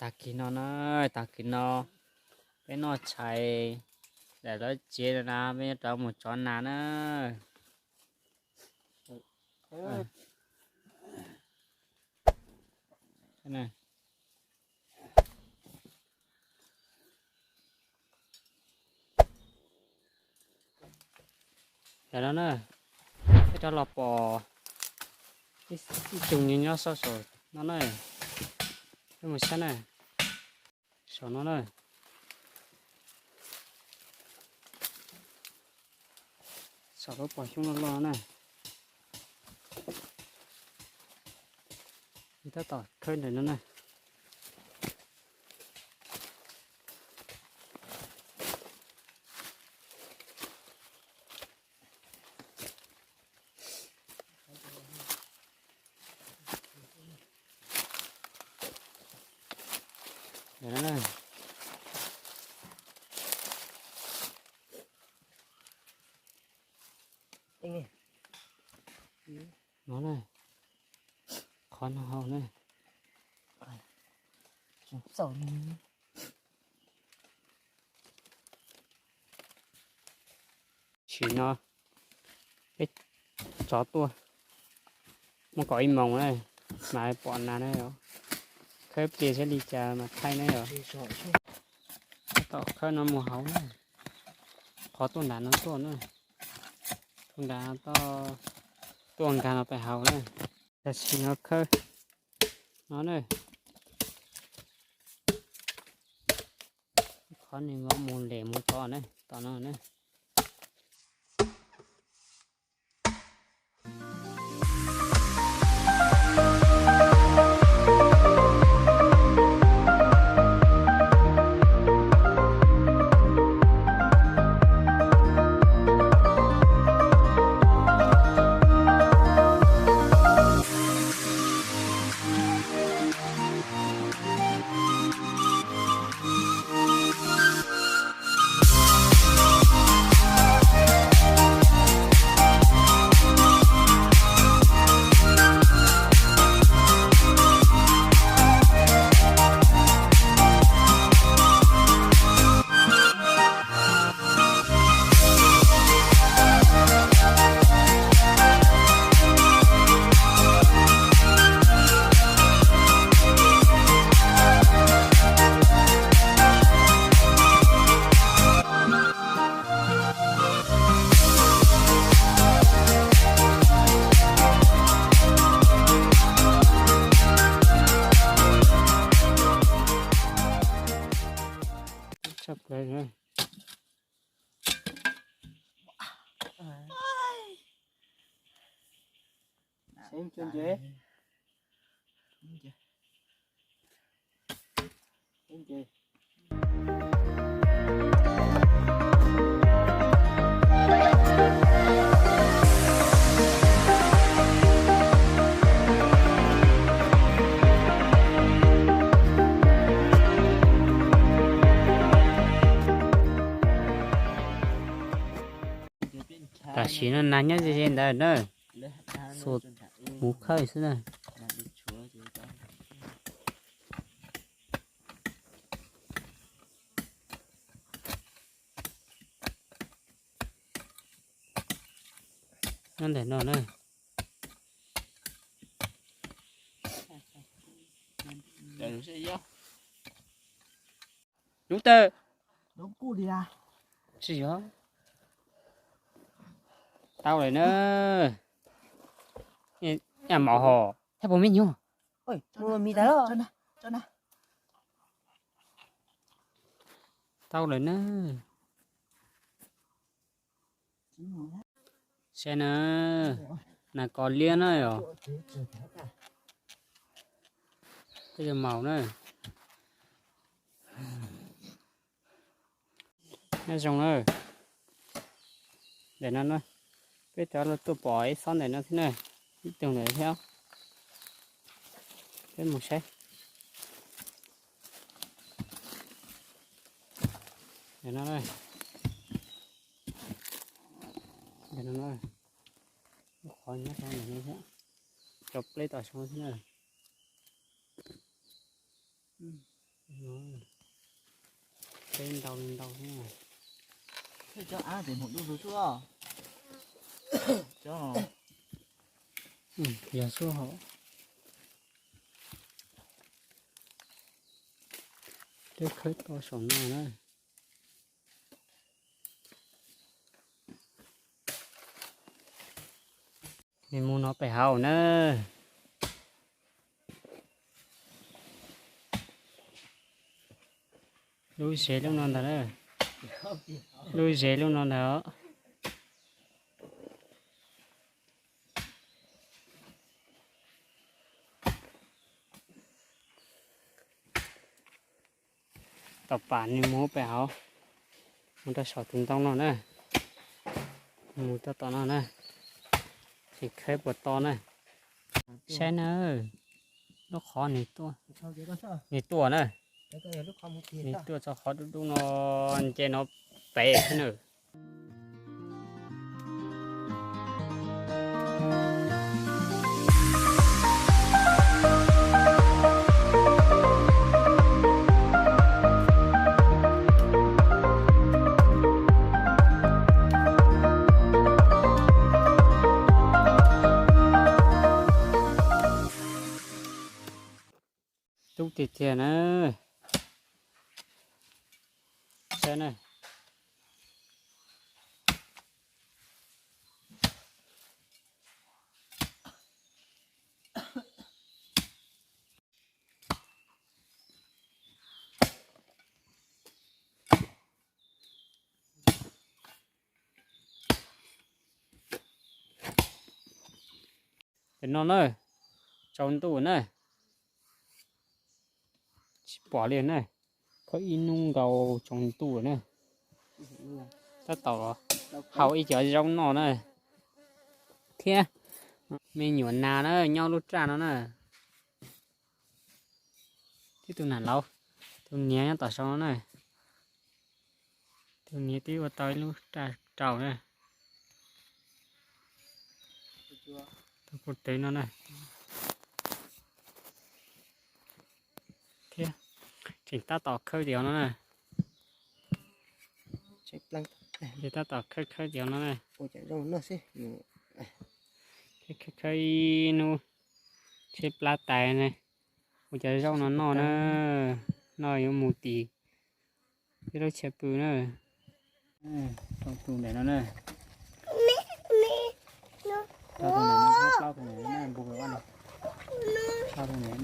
Tag kis no na, tag kis no peb noj tshais daim lawv tsev no na, peb yuav rov mus tso nas na. Yog no na, peb rov los pom ib tug nyob nyob saum no na. Peb mus saib na, saum no na. Saum lub pom xyoob loj loj na. Tab tom khawb ntawm no na. No na, qhov no hau na. Tam sim no peb tsov tuaj muaj kaum ib moos na, mas pom nas na, khawb pliag thiab li cas mas thaij na yom. Tab tom khawb no mus hauv na, qhov tuaj nram no tuaj na, tuaj nram, tuaj nkag no pais hauv na. Tam sim no khawb no na, qhov nws mus lem mus tod na, tom no na. Tshaj plaws na. Tam sim no nas nyob ze ze ntawd na, xuas hmuv khawb xwb na. Nyob ntawm no na. Lub tawg. Tsis yog. Tau lawm na. Ib maum hos thiab puas me nyuam. Tau lawm na. Saib na, nas kos liab na yom. Peb yuav maum na. Nyob zoo na. Ntawm no na, peb rov tuaj pom ib xob ntawm no thiab na, ib tug ntawm thiab. Peb mus saib. Ntawm no, ntawm no, lub qhov nyob rau ntawm no thiab, cov pleb tom sab thiab na. Peb ntau li ntau thiab. Cov av ces mus du lug xwb. Cov, yog xub hauv. Peb khawb tau saum no na. Nws mus no pem hauv na. Lub ze lub no ntag na. Lub ze lub no ntag os. Tom pam nws mus pem hauv, mus rau saum tus ntoo no na. Mus rau tom no na, tseem khawb puas to na. Saib na, lub qhov nws tuaj, nws tuaj na. Nws tuaj txog qhov dub dub no, nce no pem xwb na. Dub tiag tiag na. Saib na. Pem no na, tsaus ntuj na. Tsis pom li na, kho ib hnub nkaus tsaus ntuj na. Tab tom haus ib co zaub noj na, thiab me nyuam nas na nyob lub raj no na. Thiab tus nam laus, tus niam nyob tom saum no na. Tus niam twb ua tau ib lub raj rau na. Tus kuv tev no na. Thiab tseem tab tom khawb tiav no na. Ces tab tom khawb khawb tiav no na. Khawb khawb ib hnub tshaib plab tas na, ua cov zaub no noj na, noj yuav mus tim peb lub chaw pw na. Rau tus ntawm no na. Rau tus ntawm no, plaub tus ntawm no na, npu plaub tus ntawm no.